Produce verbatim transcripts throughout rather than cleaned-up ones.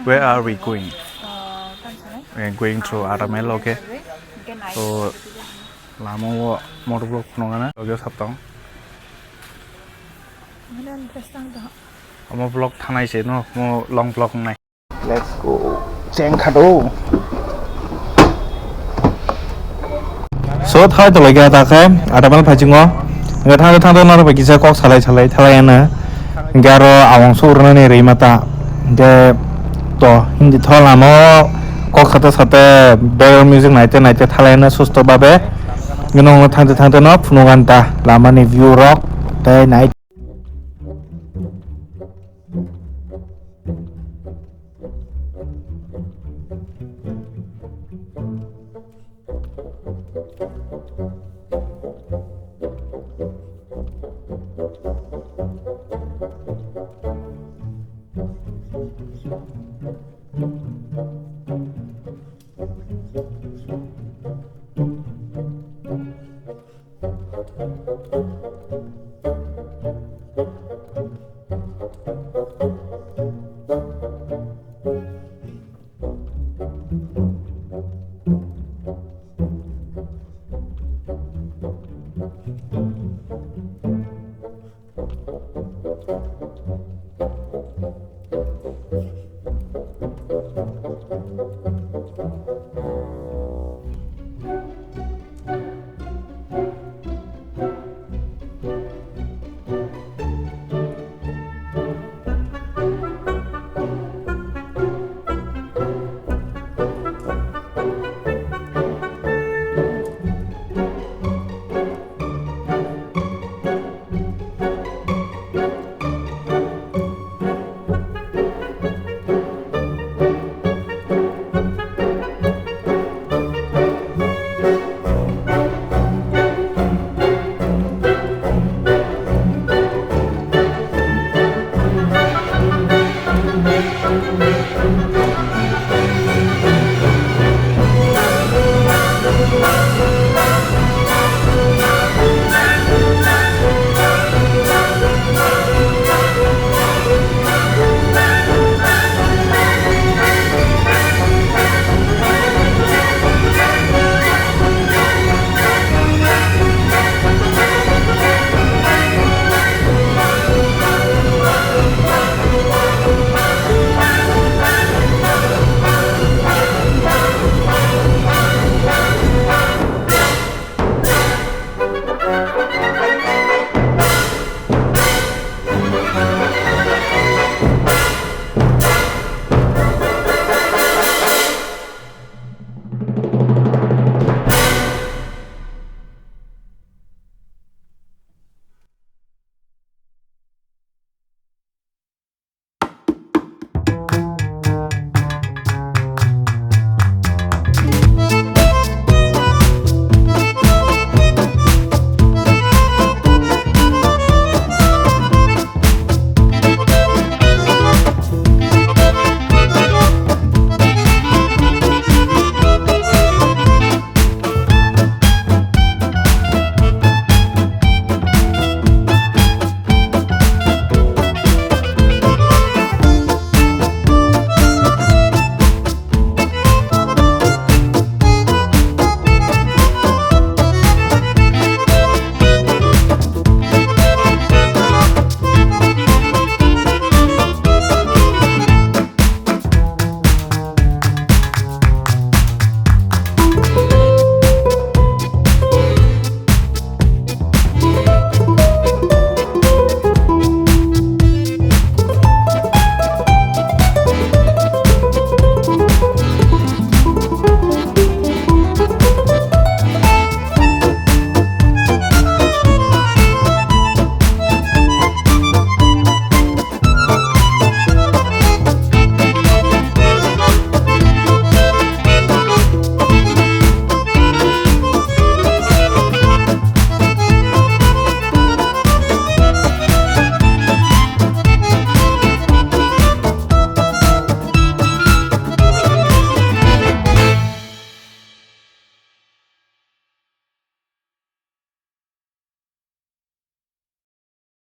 Where are we going? We are going to Aramel, okay? So, lama o motor vlog phunukgana, logio sab tong. Omo vlog thanai se no, mo long vlog nai. Let's go. Cheng kha do. So, thai to lagi ta khe, Aramel phai chingo. Hingke thang thang to naro bai kisa kok salai salai thalai ano. Hingke aro awang so urna ni rima ta. Hingke to hindi tho lama o kok sate sate background music naite naite thalai ano susto babe. Gwnang thang thang no phunukganta lama ni view rok tei night.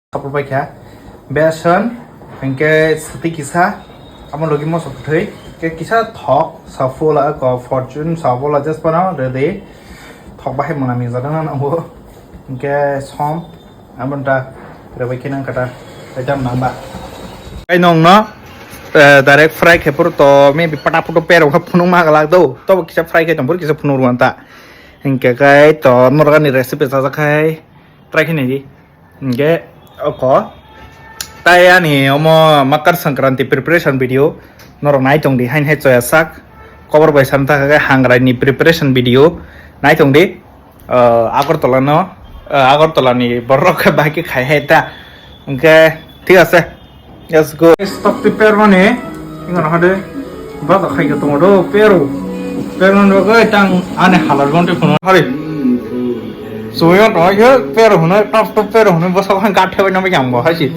Khapur bai kha. Beson, hingke swtwi kisa, Amo logi moso kwthwi, ke kisa thok, safola, ko fortune, safola, just pano, ready. Thok bahai mona mi jadang na nango. Ke som, amon ta, rebai khe nang kata, item nang ba. Kai nong no, eh, direct fry khe pur to, maybe pata puto pero kha phunung ma galak do. To kisa fry khe tong pur kisa phunung ruan ta. Hingke kai to norgani recipe sajak khai try khe nai di. Hingke oko tai ani omo Makar Sankranti preparation video norok nai tong di, hain hai choya sak kobor bai sam ta khe hangrai ni preparation video nai tong di. Ah, Agartala no, ah, Agartala ni borok khe bai khe khai hai ta. Hingke thik ase. Let's go. Stock to pair mani. Ingo na hade. Baga khai ke tongo do pero. Pero no go tang ane halar gonte phone. Hari. Suyo to ke pero hune, top to pero hune, bosa kan gat thebe no yang bo hasi.